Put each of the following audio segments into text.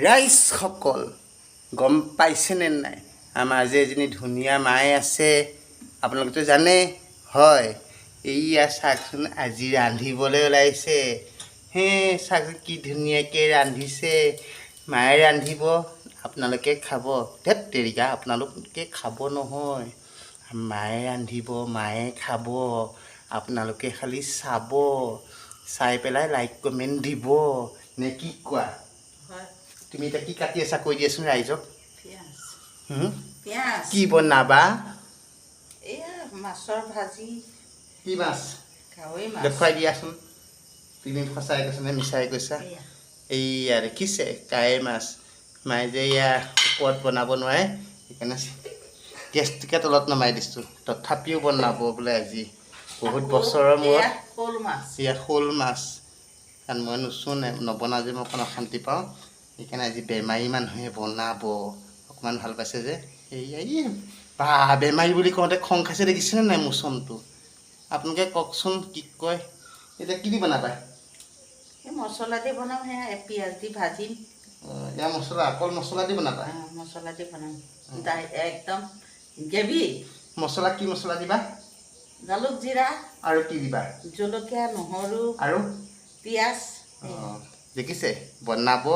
ৰাইজসকল, গম পাইছেনে নাই, আমাৰ যে এজনী ধুনীয়া মাই আছে, আপোনালোকেতো জানে। হয়, এইয়া চাওকচোন, আজি ৰান্ধিবলৈ ওলাইছে। হে চাওকচোন, কি ধুনীয়াকৈ ৰান্ধিছে। মায়ে ৰান্ধিব, আপোনালোকে খাব। ধেত তেৰিকা, আপোনালোকে খাব নহয়, মায়ে ৰান্ধিব, মায়ে খাব। আপোনালোকে খালি চাব, চাই পেলাই লাইক কমেণ্ট দিব, নে কি কোৱা? হয়। তুমি এতিয়া কি কাটি আছা, কৈ দিয়াচোন ৰাইজক। পিঁয়াজ। হুম? পিঁয়াজ। কি বনাবা? এয়া মাছৰ ভাজি। কি মাছ? কাৱৈ মাছ। দেখুৱাই দিয়াচোন। তুমি সঁচাই কৈছা নে মিছাই কৈছা? এয়া। এইয়া দেখিছে, কাৱৈ মাছ। মায়ে যে এয়া ওপৰত বনাব নোৱাৰে, সেইকাৰণে গেছটোকে তলত নমাই দিছোঁ। তথাপিও বনাব বোলে আজি বহুত আকৌ বছৰৰ মূৰত। এয়া শ'ল মাছ। এয়া শ'ল মাছ। কাৰণ মই নুচোঁ, নবনাওঁ যে মই অকণ অশান্তি পাওঁ। সেইকাৰণে আজি বেমাৰী মানুহে বনাব। অকণমান ভাল পাইছে যে। এইয়া, ই বা, বেমাৰী বুলি কওঁতে খং খাইছে, দেখিছেনে নাই মোচনটো? আপোনালোকে কওকচোন কি কয়। এতিয়া কি দি বনাবা? এই মছলা দি বনাম, সেয়া পিঁয়াজ দি ভাজিম। অঁ, এয়া মছলা, অকল মছলা দি বনাবা? মছলা দি বনাম একদম গ্ৰেভি। মছলা, কি মছলা দিবা? জালুক জিৰা। আৰু কি দিবা? জলকীয়া, নহৰু। আৰু? পিঁয়াজ। অঁ, দেখিছে, বনাব,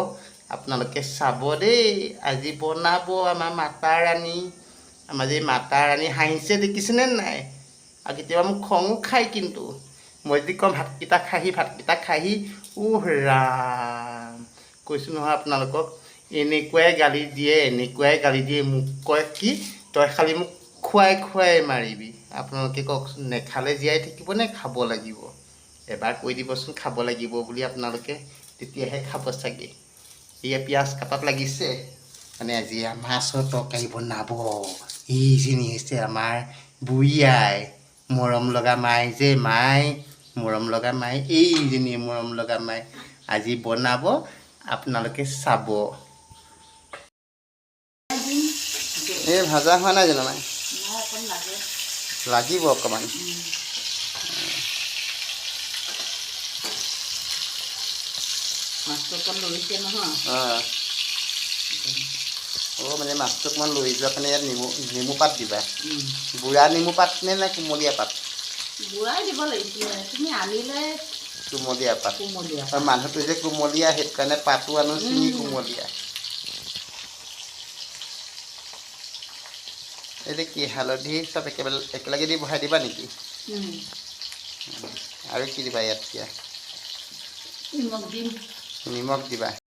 আপোনালোকে চাব দেই। আজি বনাব আমাৰ মাতা ৰাণী। আমাৰ যে মাতা ৰাণী হাঁহিছে, দেখিছেনে নাই? আৰু কেতিয়াবা মোক খঙো খায় কিন্তু। মই যদি কওঁ ভাতকেইটা খাহি, ভাতকেইটা খাহি, উহ ৰাম, কৈছোঁ নহয় আপোনালোকক, এনেকুৱাই গালি দিয়ে, এনেকুৱাই গালি দিয়ে মোক। কয় কি, তই খালি মোক খুৱাই খুৱাই মাৰিবি। আপোনালোকে কওকচোন, নেখালে জীয়াই থাকিব নে খাব লাগিব? এবাৰ কৈ দিবচোন খাব লাগিব বুলি আপোনালোকে, তেতিয়াহে খাব চাগে। এয়া পিঁয়াজ কাটাত লাগিছে। মানে আজি মাছৰ তৰকাৰী বনাব। এইজনী হৈছে আমাৰ বুঢ়ী আই, মৰম লগা মাই যে মাই, মৰম লগা মাই, এইজনী মৰম লগা মাই। আজি বনাব, আপোনালোকে চাব। এই ভাজা হোৱা নাই জানো মাই? নাই, অকণ লাগে। লাগিব অকণমান। মাছটো অকণ লৰিছে নহয়। অঁ অঁ, মানে মাছটো অকণমান লৰি যোৱাৰ কাৰণে ইয়াত নেমু পাত দিবা? বুঢ়া নেমু পাত নে নে কুমলীয়া পাত? বুঢ়াই দিব লাগিছিলে, তুমি আনিলে। কুমলীয়া পাত। কুমলীয়া। আৰু মানুহটো যে কুমলীয়া, সেইটো কাৰণে পাতো আনো চিঙি কুমলীয়া। এইটো কি, হালধি চব একেবাৰে একেলগে দি বহাই দিবা নেকি? আৰু কি দিবা ইয়াত এতিয়া? নিমখ দিম। নিমখ দিবা।